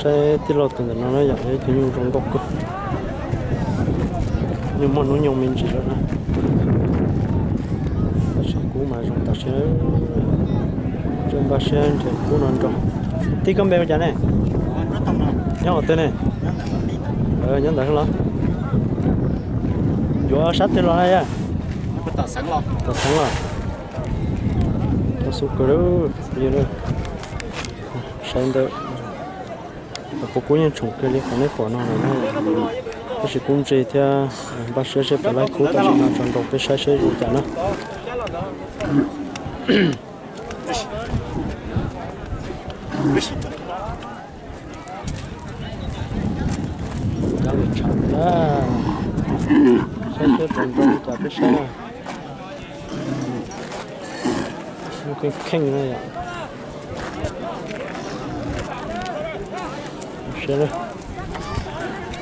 Saib tij laug tus ntawm no na yom, yog ib tug nyuj zoo nkauj kawg, nyuj muaj hnub nyoog me ntsis lawm na. Tab sis kub mas zoo tam sim, npaj siab nrhiav kub no nrog. Tij, koj npe ua cas ne? Nyob qhov twg ne? Nyob ntawd los? Yuav sab twg los na yom? Tom Xeev los? Tau xub kawg, saib ntawd. Cov kub yeej tshoom kiag li qhov nej pom no lawm na. Tab sis kub ntse thiab, npaj siab seb puas laib kub tam sim no tso nrau peb saib seb zoo cas na. Cab li tshav na. Saib seb puas nrau li cas peb saib na. Kheej kheej na yom.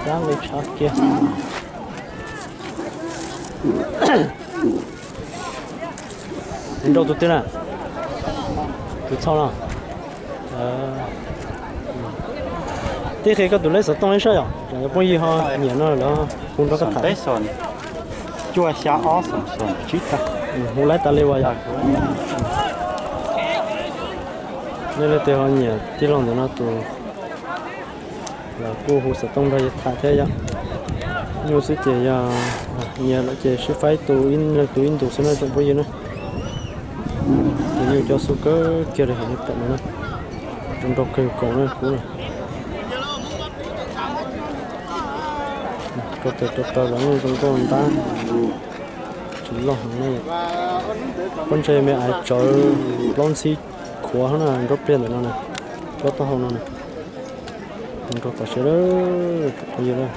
Cab li tshav kiag. Nrau tus twg na? Tus txho no. Tij, qhia koj tus lej xov tooj ib sab yom, tsam cov phooj ywg ho nyiam no lawv hu nrog koj tham. Hu laib tas li as yom. Nej leej twg ho nyiam tij laug ntawm no tus, los kuj hu xov tooj nrog yawg tham thiab yom. Nyuj xwb ces yog nyiam lawm ces sib faib tu ib leeg tu ib ntus xwb na tsoom phooj ywg na. Ces nyuj cab xub kawg kiag li hauv nej pom no na. Zoo nraug kawg nkaus na kub na. Rau tes rau taw los yeej zoo nkauj ntab, tsis loj heev na. Pob ntseg me aiv tsawv, plaub ntxhib khuav na, nruab pliag ntawm no na, plaub taub hau no na. Zoo nraug tas siab lawm tsoom phooj ywg na.